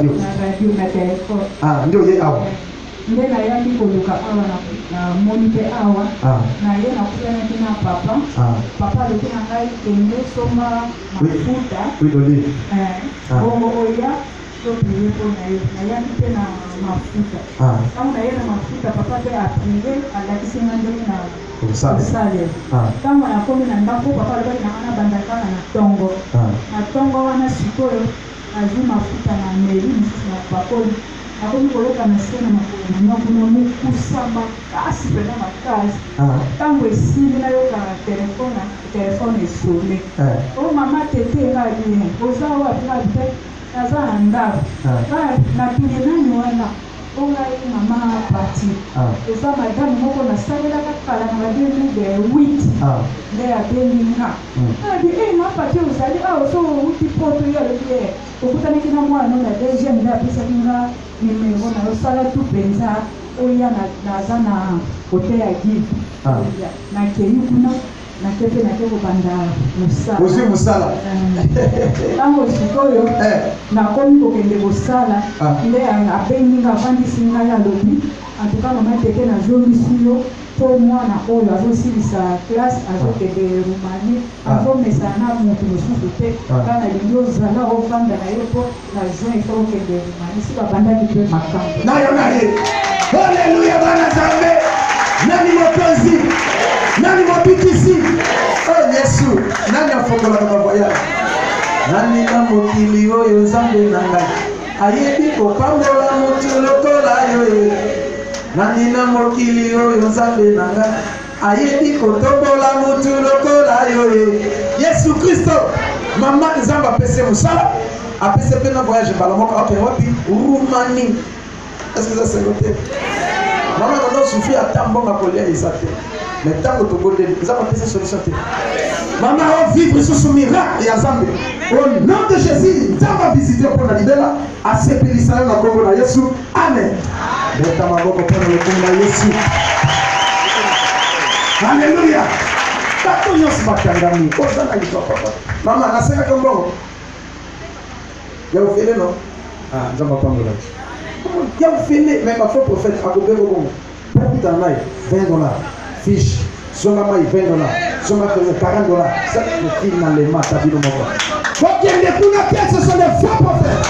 radio? Na radio, na telefone. Ah, nde oye awa? Nde nayaki koluka awa, namoni mpe awa. Naye, nakutanaki na papa. Papa alobi na ngai: "Kende, somba mafuta." Huile d'olive. Bongo oya toprier mpo na yo. Nayaki mpe na mafuta. Ntango naye na mafuta, papa mpe aprier, alakisi nga ndenge na kosalela. Ntango nakomi na ndako, papa alobaki na nga nabanda kaka na ntongo. Na ntongo wana sikoyo, nazwi mafuta na meli, mosusu na pakoli. Nakomi koyoka na se na makolo na nga kuna mokusa makasi mpenza, makasi. Ntango esili, nayoka telefone, telefone esonner. "O mama Tete!" Nga bien, "Oza wapi?" Nga te, "Naza na ndako." Natuni: "Nani wana?" "O ngai mama Pati." Eza madame moko nasalelaka kala na ba 2008 nde abengi nga. Abi: "E ma Pati, ozali awa? So outi Poto?" Ye alobi: "E, okutanaki na mwana na deuxième nde apesaki nga nimero na yo. Sala tu mpenza oya, naza na hotel ya Give." Nakei kuna, nake mpe nake kobanda mosala. Ozwi mosala? Ntango sikoyo nakomi kokende kosala, nde abengi nga, avandisi ngai, alobi: "Antuka mama Tete, nazongisi yo mpo mwana oyo azosilisa classe, azokende Roumanie, azomesana na moto mosusu te. Nga nalingi ozala, ovanda na ye mpo na juin ifo okende Roumanie." Si babandaki mpe makambo. Na yo na ye. Alleluya, bana Nzambe! Nani mokonzi? Nani mobikisi? O Yesu! Nani afongolaka bavoyage? Nani na mokili oyo, Nzambe na ngai, ayebi kopambola motu lokola yo ye? Nani na mokili oyo, Nzambe na ngai, ayebi kotombola motu lokola yo ye? Yesu Kristo! Mama, Nzambe apesi mosala, apesi mpe na voyage mbala moko. Okende wapi? Roumanie. Est ce que eza sengo te? Mama nano souffrir, ata mbongo kolia eza te, mais ntango tobondeli, Nzambe apesi solution te. Mama, ovivre lisusu miracle ya Nzambe au nom de Jésus. Nzambe avisite mpo na libela, asepelisa yo na nkombo na Yesu. Amen. Beta maboko mpo na lokumu na Yesu. Alleluya! Bato nyonso bakangami, oza na lipapapa. Mama, nasengaka mbongo ya ofele no. Ah, Nzambe apambola ya ofele. Mais bafaux prophète akobenga bongo mpo kutana na ye 20 $, fiche zonga mai 20 $, zonga 40 $. Ça, finalement, ata bino moko bokende kuna te. Ce sont des faux prophètes.